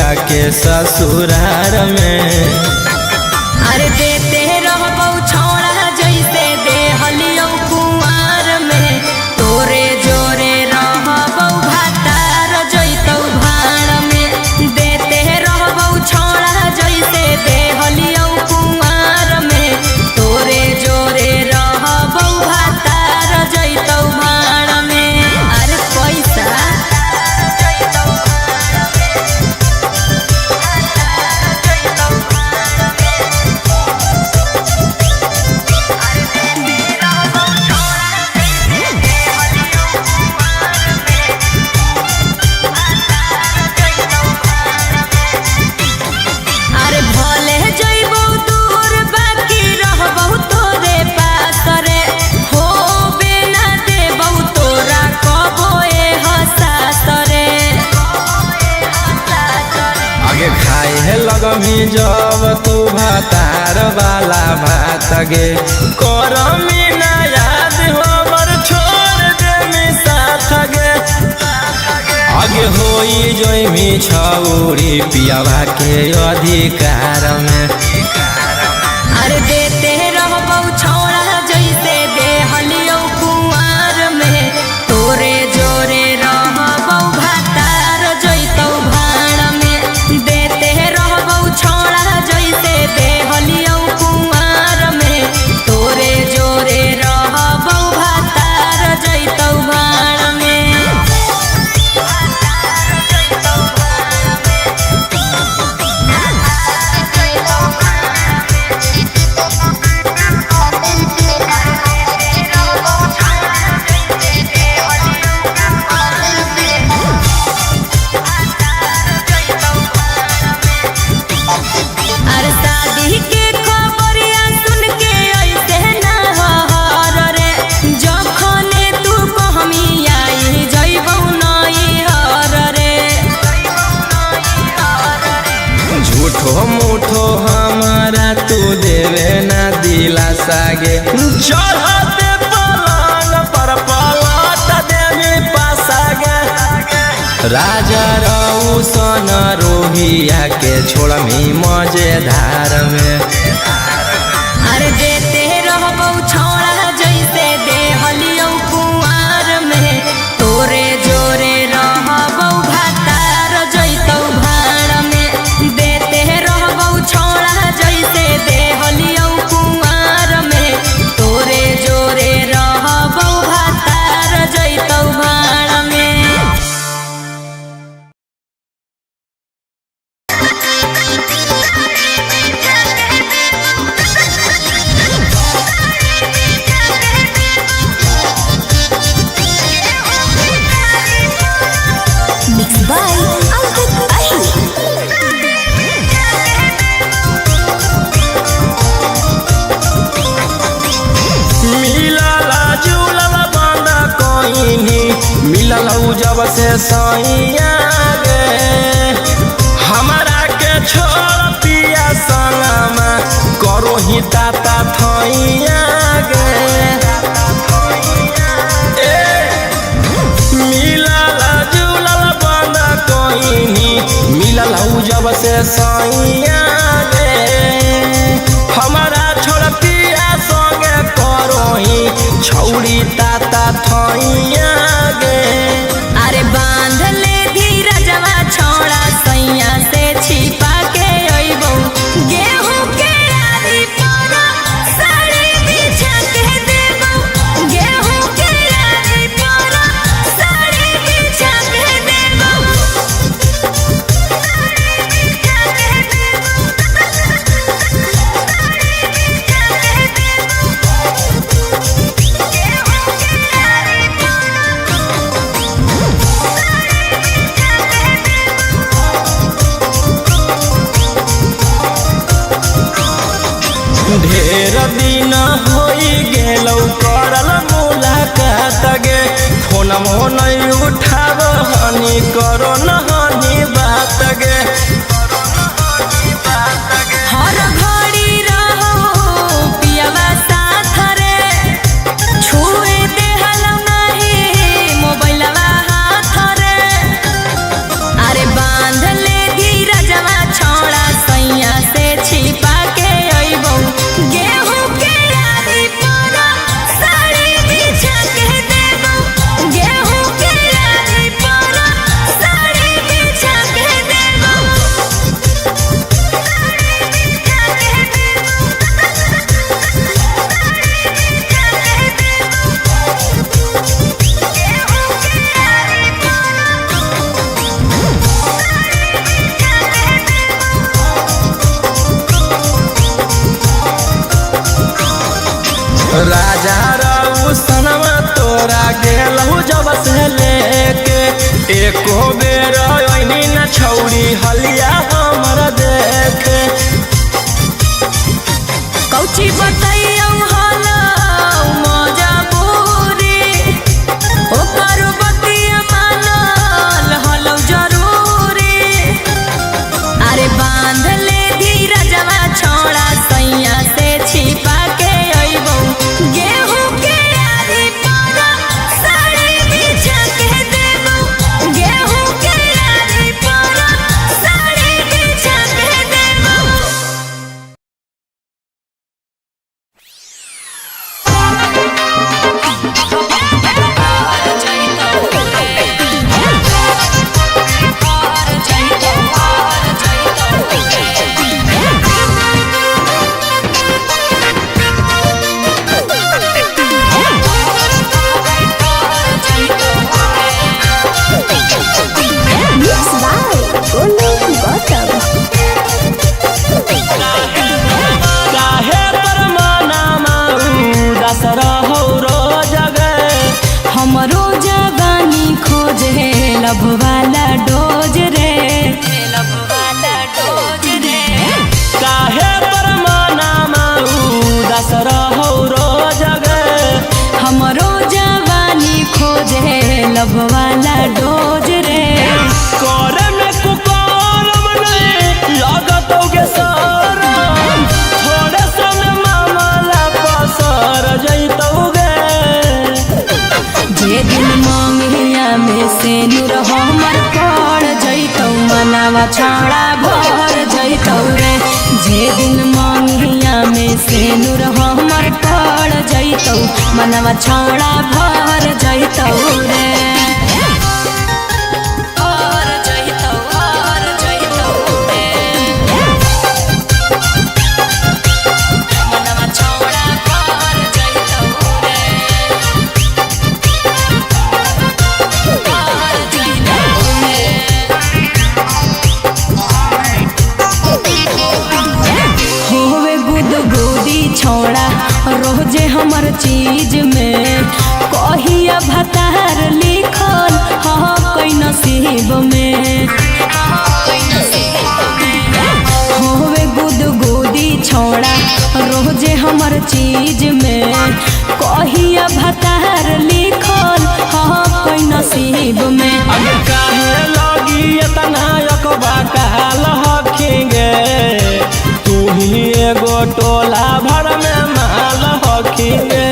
जाके ससुरार में। अरे देते रहबौ छौड़ा जैसे देहलियौ कुंवार में, तोरे जोरे रहबौ भातार जैतौ भाड़ में। देते रहबौ छौड़ा जैसे देहलियौ कुंवार में, तोरे जोरे रहबौ भातार जैतौ भाड़ में। अरे पैसा अरे भले जइबौ दूर बाकी रहबौ तोरे पास रे, हो बिना देबौ तोरा कबो एहसास रे। आगे खाए है लगमी जब तू भातार वाला भात गे, करमी ना याद हमर छोड़ देमी साथ गे। आगे होई जइमी छौरी पियावा के अधिकार में। अरे देते रहबौ छौड़ा जैसे देहलियौ कुंवार में, तोरे जोरे रहबौ भातार जैतौ भाड़ में। देते रहबौ छौड़ा जैसे देहलियौ कुंवार में, तोरे जोरे रहबौ भातार जैतौ भाड़ में। अरे शादी के खबरिया सुन के ऐसे ना हर रे, जखने तू कहमी आई जइबौ नई हर रे। झूठो मूठो हमारा तू देवे ना दिलासा गे, चढ़ते पलंग पर पलट देवी पासा गे। राजा रौसन रोहिया के छोड़मी मजेदार में। अरे देते रहबौ छौड़ा जैसे देहलियौ कुंवार में, तोरे जोरे रहबौ भातार जैतौ भाड़ में। देते रहबौ छौड़ा जैसे देहलियौ कुंवार में, तोरे जोरे रहबौ भातार जैतौ भाड़ में। Mix by Ankit Ahi. मिलला जुलल बंद कोइनी, मिलल जब से सैया गे। हमारा के छोड़ पिया संगमा करो ही ताता थैया गे। ए, मिलल जुलल बंद कोइनी, मिलल जब से सैया गे। हमारा छोड़ पिया संगे करोही छौरी ताता थैया गे। अरे बांध ले धीरजवा छौड़ा सैया से छिपा के अइबौ, गेहूं के आरी पर साड़ी बिछा के देबौ। गेहूं के आरी पर साड़ी बिछा के देबौ। ढेर दिन होई गेलौ करल मुलाकात गे, फोनमो नहीं उठाब हनी करो न हनी बात गे। हर घड़ी रहो पियवा साथ रे, छुए देहलौ नाही मोबाइलवा हाथ रे। अरे बांध ले धीरज राजा राउ सनमा तोरा गेलहु जब से लेके, एको बेर ओइनी न छौरी हलिया हमर देखे। कौची बतैयौ हलौ मजबूरी, ओकर बतिया मानल हलौ जरूरी। अरे बांध ले धीरजवा छौड़ा सैया से छिपा के अइबौ, गेहूं के आरी पर साड़ी बिछा के देबौ, गेहूं के आरी पर साड़ी बिछा के देबौ। Mixed by Golu Gautam. काहे पर माना उदास रहौ रोज गे? हमरो जवानी खोजे लभ वाला डोज रे, लभ वाला डोज रे। काहे पर माना उदास रहौ रोज गे? हमरो जवानी खोजे लभ वाला डोज रे। करे में कुकरम नहीं लागत गे शरम, थोड़े समय मामला पसर जइतौ गे। जे दिन मांगिया में से नूर हमर पड़ जइतौ, मनावा छाड़ा भर जइतौ रे। जे दिन मांगिया में से नूर हमर पड़ जइतौ, मनावा छाड़ा भर जइतौ रे। भर जइतौ, भर जइतौ रे। मनवा छौड़ा भर जइतौ रे। होवे गुद गोदी छोड़ा रोजे हमर चीज में, कहिया भतार लिखल हाँ कोई नसीब में। होवे गुद गोदी छोड़ा रोजे हमर चीज में, कहिया भतार लिखल हाँ कोई नसीब में। अगे काहे लगी एतना अकबा काल हखिंगे, तू ही एगो टोला भर में माल हखिंगे।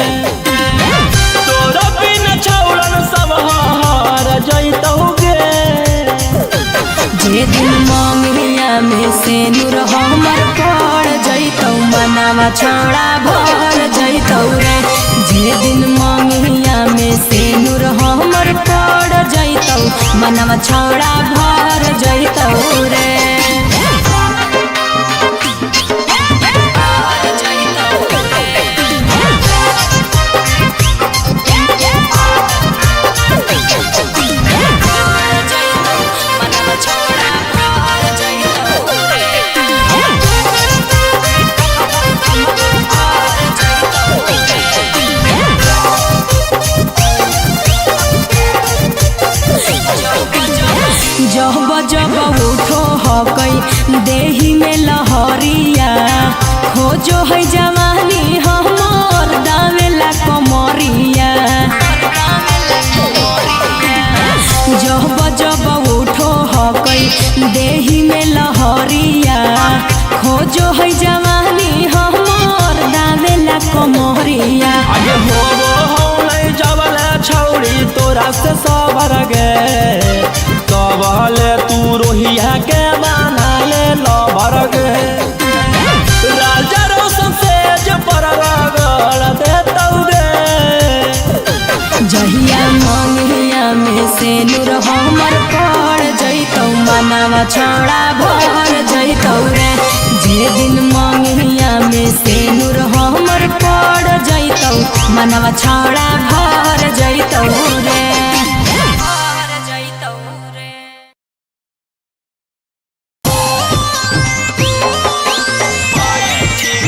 तोरा बिन छौड़न सब हर जइतौ गे। जे दिन मांगिया में से नूर हमर पड़ जइतौ, मनावा छौड़ा भर जइतौ रे। जे दिन मांगिया में से नूर हमर पड़ जइतौ, मनावा छौड़ा भर जइतौ रे। जब जब उठो हकई देही में लहरिया, खोजो है जवानी हमर दावेला कमरिया। जब जब उठो हकई देही में लहरिया, खोजो है जवानी हमर दावेला कमरिया। आगे होबो हौ नहीं जबले छौड़ी तोरा से सबर गे, तबले तू रोहिया के बना ले लबर गे। राजा रोशन से पर रगड़ देतौ गे। जहिया मांगिया में से नूर हमर पड़ जइतौ, मनावा छौड़ा भर जइतौ रे। जे दिन मांगिया में से नूर हमर पड़ जइतौ, मनवा छौड़ा भर जइतौ रे।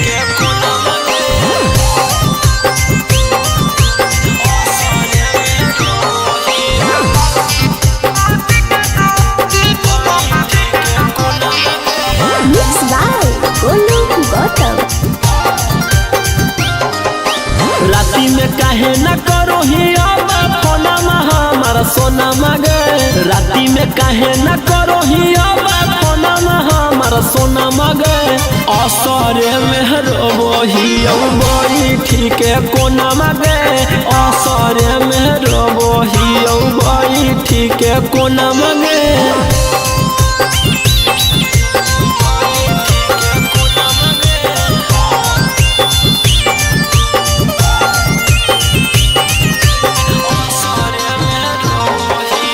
के सोना मगे। राती में काहे न करो ही अब फोना हमार सोना मगे। असरे में रोबही बैठी के कोना मगे। असरे में रोबही बैठी के कोना मगे। असरे में रोबही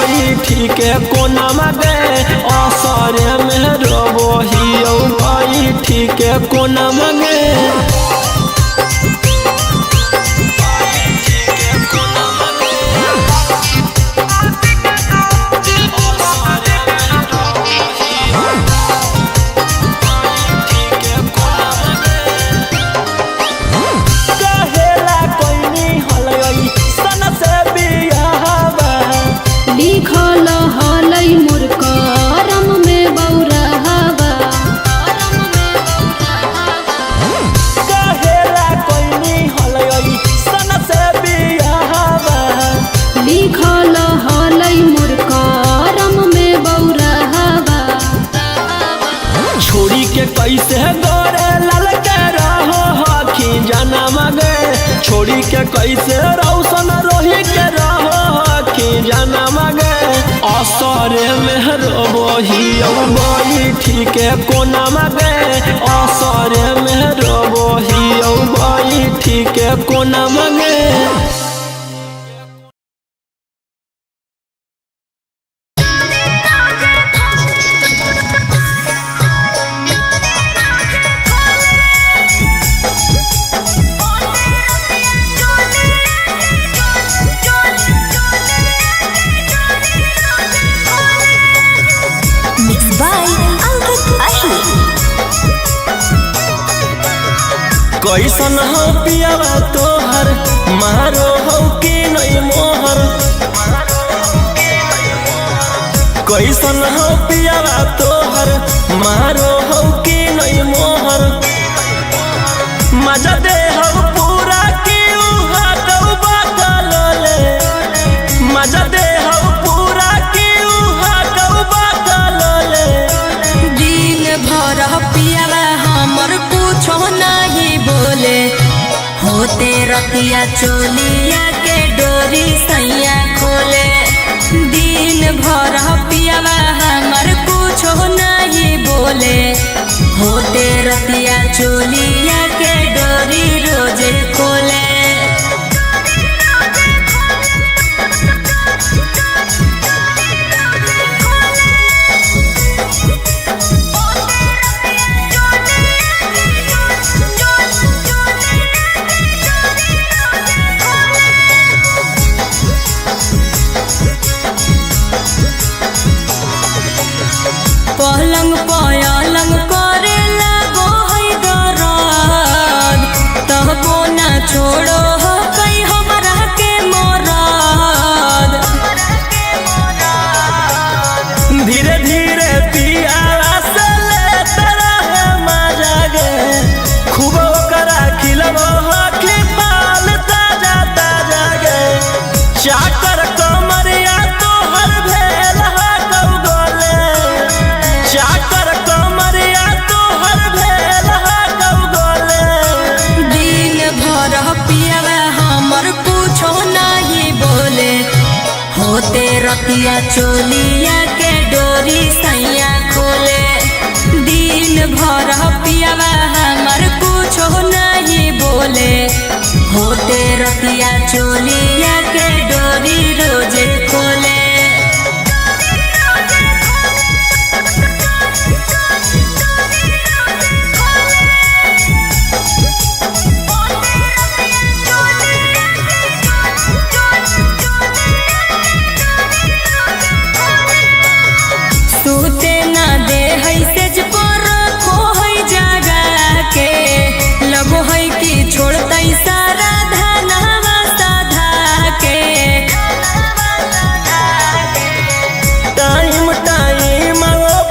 बैठी के कोना मगे। असरे में रोबही बैठी के कोना मगे। छोड़ी के कैसे गोरे लाल के रहो हखी जाना मगे। छोड़ी के कैसे रौशन रोही के रहो हखी जाना मगे। असरे में रोबही बैठी के कोना मगे। असरे में रोबही बैठी के कोना मगे। कैसन हो पियावा तोहर मारो हो कि नहीं मोहर। कैसन हो पियावा तोहर मारो हो कि नहीं मोहर। मजा दे हो पूरा कि ले। मजा दे हो पूरा कि ले। दिन भर पियावा हमर कुछो नहीं बोले। होते रतिया चोलिया के डोरी सैया खोले। दिन भर पियावा हमर कुछो नहीं बोले। होते रतिया चोलिया के डोरी रोजे खोले। पलंग पलंग करे लागो है दरद। तहबो ना छोड़ो हो कहीं हमरा के मरद। धीरे धीरे पियावा से लेत रहे मजा गे। खूब ओकरा खिलबो हखी पाल ताजा ताजा गे। चाकर कमरिया तोहर भेल हकौ गोले। चाकर कमरिया तोहर भेल हकौ गोले। दिन भर पियावा हमर कुछो नहीं बोले। होते रतिया चोलिया के डोरी सैया खोले। दिन भर पियावा हमर कुछो नहीं बोले। होते रतिया चोलिया के डोरी रोजे खोले। सूते ना दे है सेज पर रखो है जगा के, लगो है कि छोड़तै सारा धनवा साधा के। टाइम टाइम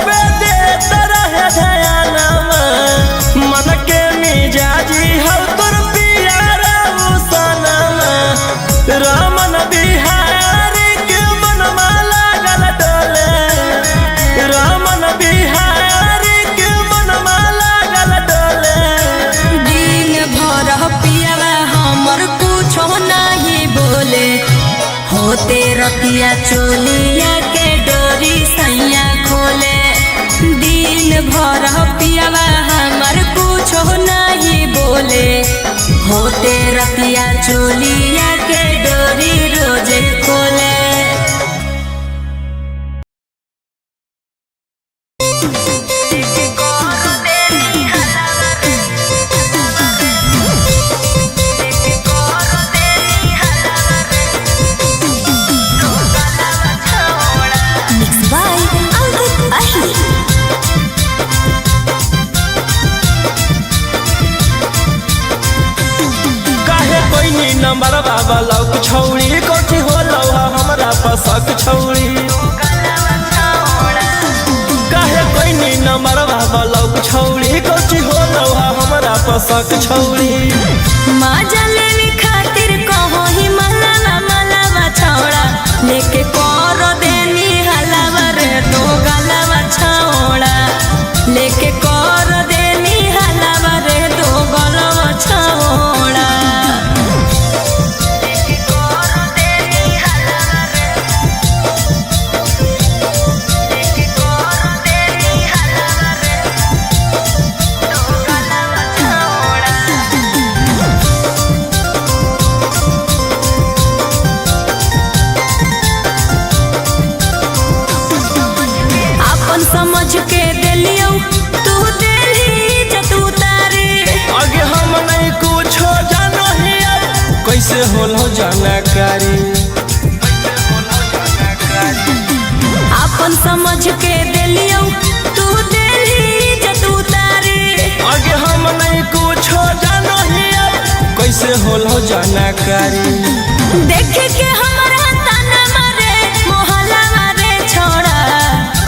पे देत रहे ध्यानमा, मन के मिजाजी हौ तोर पियारा सनमा। रमन बिहारी के मनमा लागल डोले, रमन बिहारी के मनमा लागल डोले। दिन भर पियावा हमर कुछो नहीं बोले, होते रतिया चोलिया के डोरी सैया खोले। दिन भर पियावा हमर कुछो नहीं बोले, होते रतिया चोलिया के डोरी रोजे खोले। Mixed by Ankit Ahir. काहे कोइनी नंबर बाबा लौक छौड़ी, कथी होलौ हा हमरा पसक छौड़ी। काहे कोइनी नंबर बाबा लौक छौड़ी, कथी होलौ हा हमरा पसक छौड़ी। मजा लेवे खातिर कहो ही मलावा मलावा छौड़ा, लेके कर देनी हलावा रे दो गलावा छौड़ा, लेके कर देनी हलावा रे दो गलावा छौड़ा। अपन समझ के देलियौ तू देली इज्जत उतारे। आगे हम नहीं कुछो जानो हिया, कैसे होलो जानकारी। अपन समझ के देलियौ तू देली इज्जत उतारे। आगे हम नहीं कुछो जानो हिया, कैसे होलो जानकारी। देख के हमरा ताना मारे मोहल्ला मारे छोड़ा,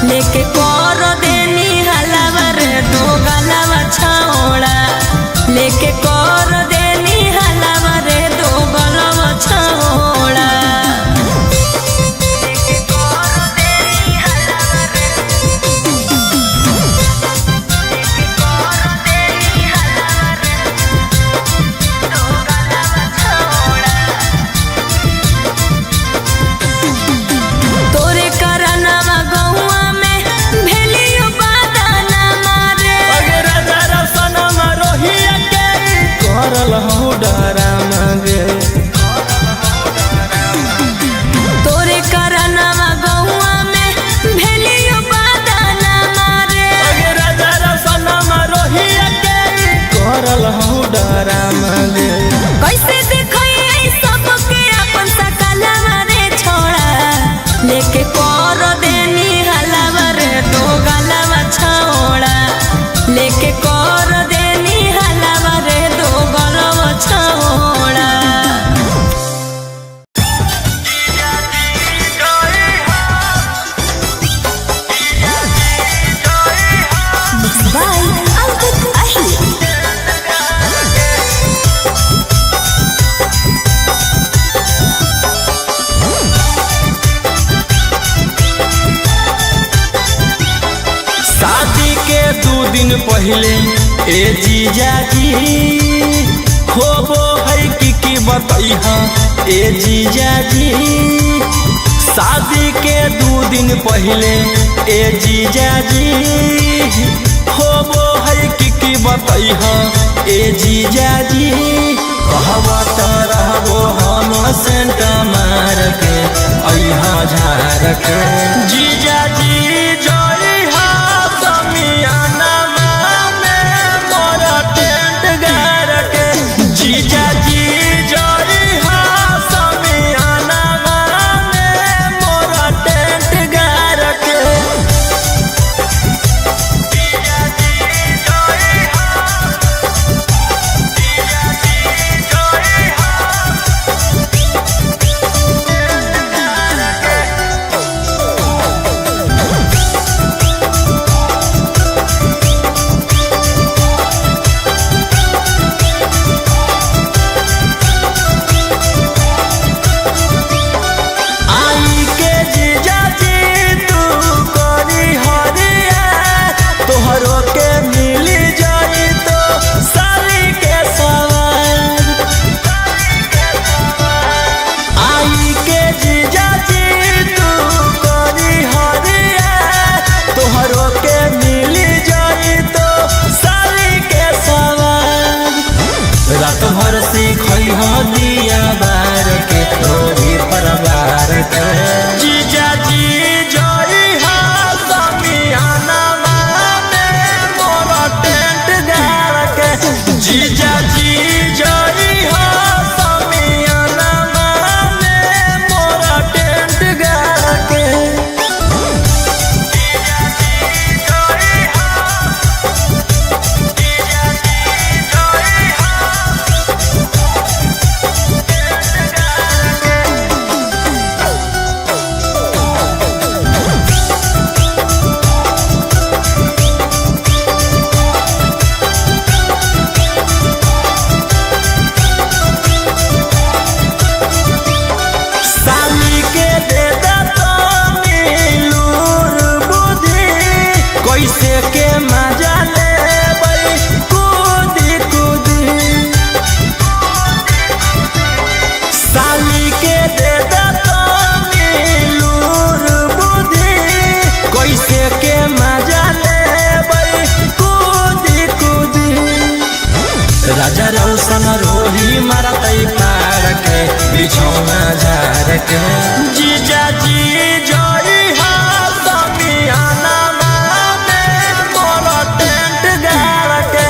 लेके कर देनी हलावा रे दो गलावा छौड़ा, लेके कर देनी हलावा रे दो गलावा छौड़ा। तोरे करनवा गौआ में भेलियो बादाना मारे। अगे राजा रसनमा रोहिया के करल हूँ डरामा गे। तोरे करनवा गौआ में भेलियो बादाना मारे। अगे राजा रसनमा रोहिया के करल हूँ डरामा गे। कैसे देखई सबके अपन सकलवा रे छोड़ा, लेके कर देनी हलावा रे दो गलावा छौड़ा, लेके कर देनी हलावा रे दो गलावा छौड़ा। Mixed by Ankit Ahir. शादी के 2 दिन पहले ए जीजा जी होबो है की बतैहा ए जीजा जी। शादी के 2 दिन पहले ए जीजा जी होबो है की बतैहा ए जीजा जी। कहवत रहबो हम सेंट मार के अइहा झार के। जीजा जी जइहा समियाना में मोर टेंट गार के। जीजा जी जइहा समियाना में मोर टेंट गार के। आई के जीजा जी तू करी हरिया, तोहरो के मिली जाई तो साली के सवार। आई के जीजा जी तू करी हरिया, तोहरो के मिली जाई तो साली के सवार। रात भर सीखई हो दिया बार के तोरी परवार के। जीजा जी जइहा समियाना में मोर टेंट गार के। जीजा जी जइहा समियाना में मोर टेंट गार के। साली के दे तनी लूर बुद्धि, कैसे के मजा लेबै कूदी कूदी। साली के दे तनी लूर बुद्धि, कैसे के मजा लेबै कूदी कूदी। राजा रौशन रोही मारतै पार के बिछौना झार के। जीजा जी जइहा समियाना में मोर टेंट गार के।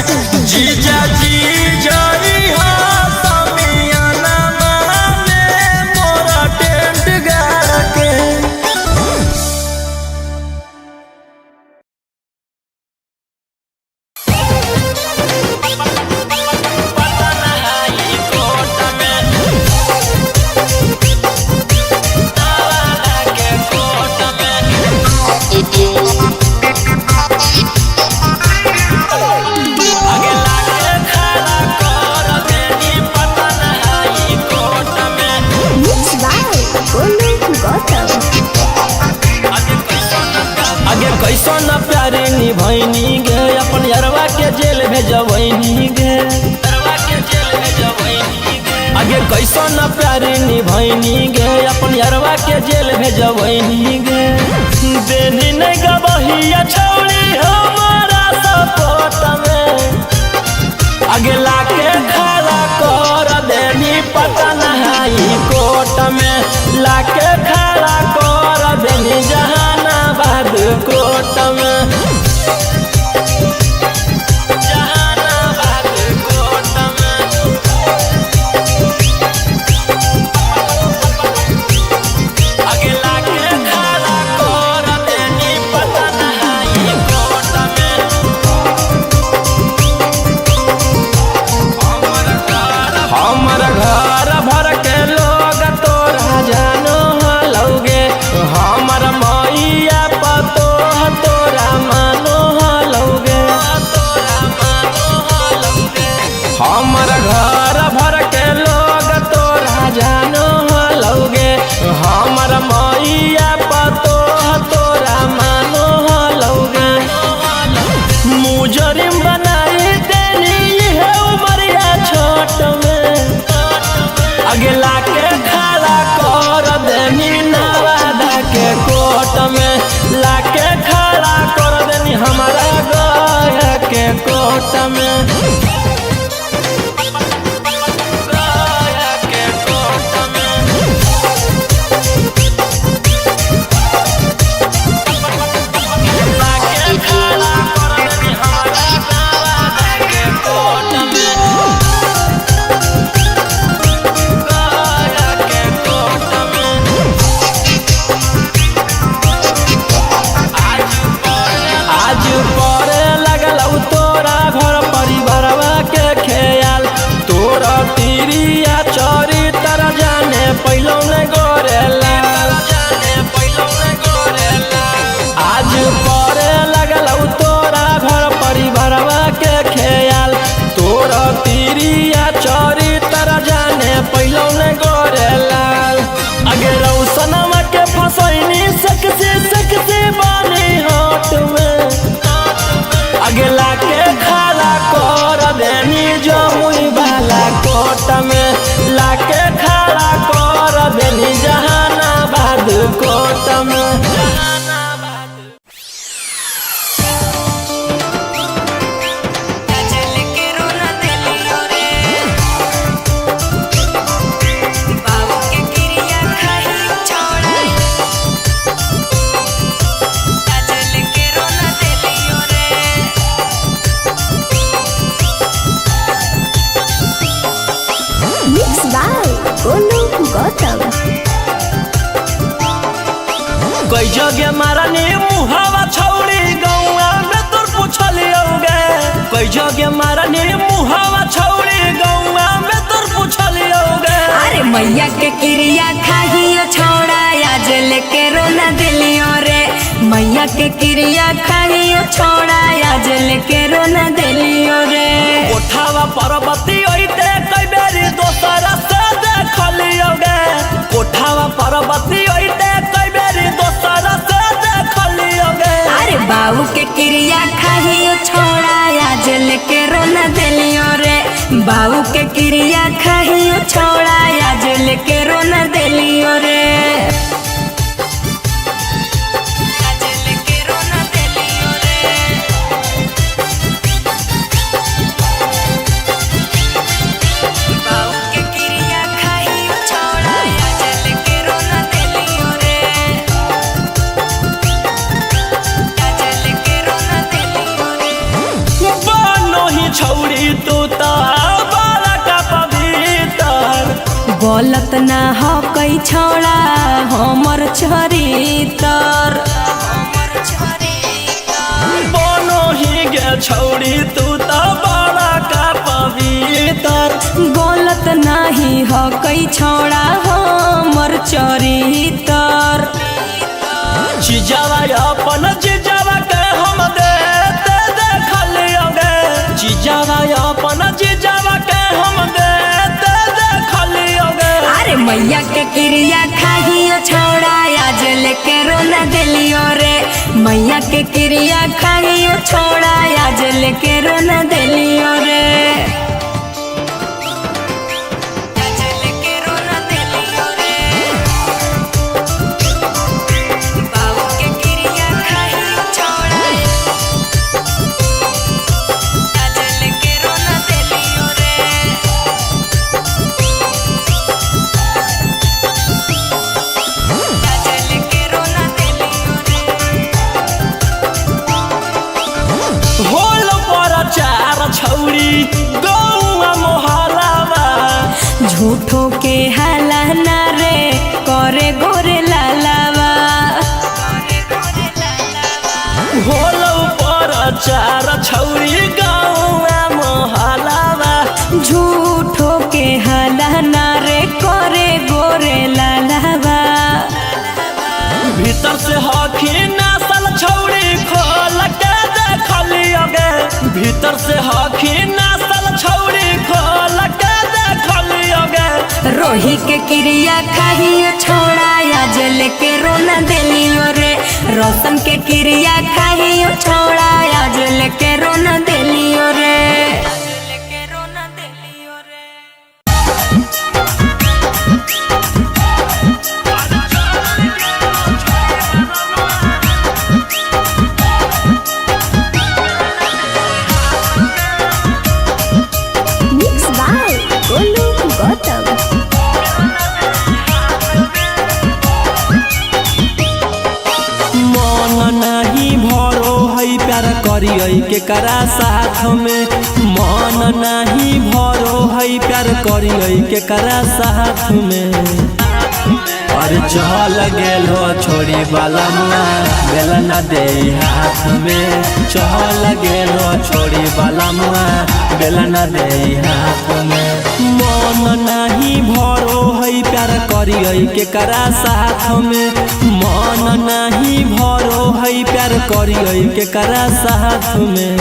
जीजा जी जइहा समियाना में मोर टेंट गार के। Mixed by Golu Gautam. आगे कैसन प्यारे निभैनी गे, अपन यरवा के जेल भेजबैनी गे। आगे कैसन प्यारे निभैनी गे, अपन यरवा के जेल भेजबैनी गे। देनी नहीं गबहिया छौड़ी हमारा सपोर्ट में, आगे लाके खड़ा कर देनी पटना हाई कोर्ट में। लाके खड़ा कर देनी जहानाबाद कोर्ट में। जहानाबाद कोर्ट में। आगे लाके खड़ा कर देनी पटना हाई कोर्ट में। हमर घर भर के लोग तोरा जानो मारनी मुहावा छौड़ी गौआ में तोर पुछलियौ गे। कई जगे मारनी मुहावा छौड़ी गौआ में तोर पुछलियौ गे। अरे मैया के क्रिया खाहियो छोड़ा आज लेके रोना दिलियो रे। मैया के क्रिया खाहियो छोड़ा आज लेके रोना दिलियो रे। कोठावा पर्वती ओइते कई बेरी दोसरा से देखलियौ गे। कोठावा पर्वती ओइते कई बेरी दोसरा से देखलियौ गे। अरे बाबू के क्रिया खाहियो छोड़ा आज लेके रोना दिलियो रे। बाबू के क्रिया खाहियो छोड़ा आज लेके रोना दिलियो रे। आज लेके रोना दिलियो रे। बाबू के क्रिया खाहियो छोड़ा आज लेके रोना दिलियो रे। आज लेके रोना दिलियो रे। बानो ही छौड़ी तू त बाला का पवित्र। गलत ना हो कई छोड़ा हमर चरितर। बानो ही गे छौड़ी तू त बाला का पवित्र। गलत नाही हो कई छोड़ा हमर चरितर। जीजावा अपन जीजावा के हम देते देखलियौ गे। जीजावा अपन जीजावा के हम देते देखलियौ गे। अरे मैया के क्रिया खाहियो छोड़ा आज लेके रोना दिलियो रे। मैया के क्रिया खाहियो छोड़ा आज लेके रोना दिलियो रे। आज लेके रोना दिलियो रे। बाबू के क्रिया खाहियो छोड़ा आज लेके रोना दिलियो रे। आज लेके रोना दिलियो रे। होल पर चार छौड़ी गौआ मोहलावा। झूठो के हाला ना रे करे गोरे लालावा। होल पर चार छौड़ी गौआ मोहलावा। झूठो के हाला ना रे करे गोरे लालावा। भीतर से हखी नसल छौड़ी खोल के देखलियौ गे। भीतर से हखी नसल छौड़ी खोल के देखलियौ गे। रोही के क्रिया खाहियो छोड़ा आज लेके रोना दिलियो रे। रोशन के क्रिया खाहियो छोड़ा आज लेके रोना दिलियो रे। Mix by Golu Gautam. मन नाही भरो है प्यार करियै के करा साथ में। मन नाही भरो है प्यार करियै के करा साथ में। और चल गेल हो छोड़ी वाला मुआ बेला न दे हाथ में। चल गेल हो छोड़ी वाला मुआ बेला न दे हाथ में। मन नाही भरो है प्यार करियै के करा साथ में। मन नाही भरो है प्यार करियै के करा साथ में।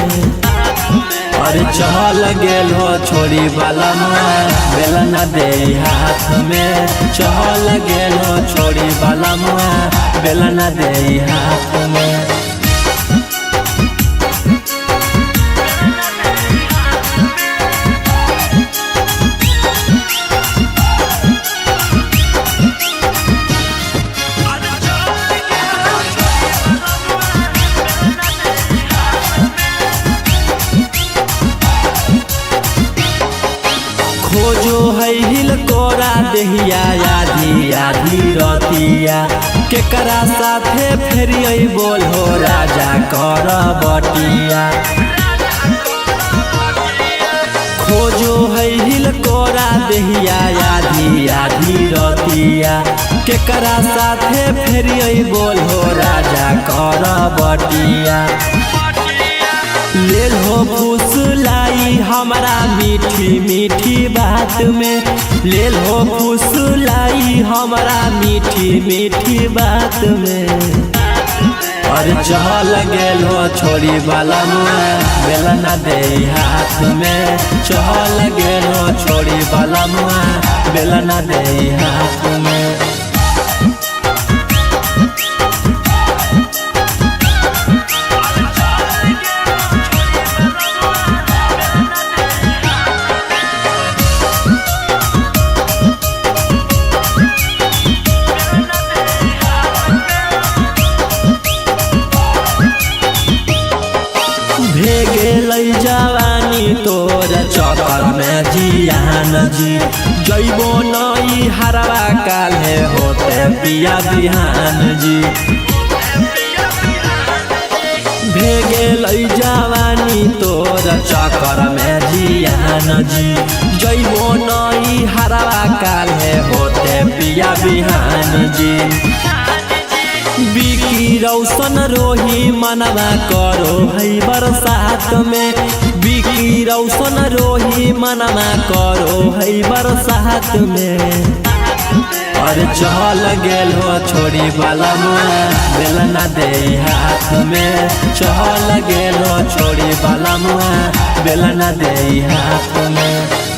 अरे चल गेल हो छोड़ी वाला मुआ बेला न दे हाथ में। चल गेल हो छोड़ी वाला मुआ बेला न दे हाथ में। खोजो है हिल कोरा देहिया आधी आधी रतिया। केकरा साथे फेरियै बोलो राजा कर बटिया। खोजो है हिल कोरा देहिया आधी आधी रतिया। के केकरा साथे फेर बोल हो राजा कर बटिया। लेल हो फुसलाई हमारा मीठी मीठी बात में, लेल हो फुसलाई हमारा मीठी मीठी बात में। और चल गेल हो छोड़ी वाला मुआ बेला ना दे हाथ में, चल गेल हो छोड़ी वाला मुआ बेला ना दे हाथ में। भेगेल जवानी तोर चक्कर में जियान जी, जैबो नई हरवा काले होते पिया बिहान जी। भेगेल जवानी तोर चक्कर में जियान जी, जैबो नई हरवा काले होते पिया बिहान जी। बिकी रौशन रोही मनवा करो है बरसात में, बिकी रौशन रोही मनवा करो है बरसात में। और चल गेल हो छोड़ी वाला मुआ बेला ना दे हाथ में, चल गेल हो छोड़ी वाला मुआ बेला ना दे हाथ में।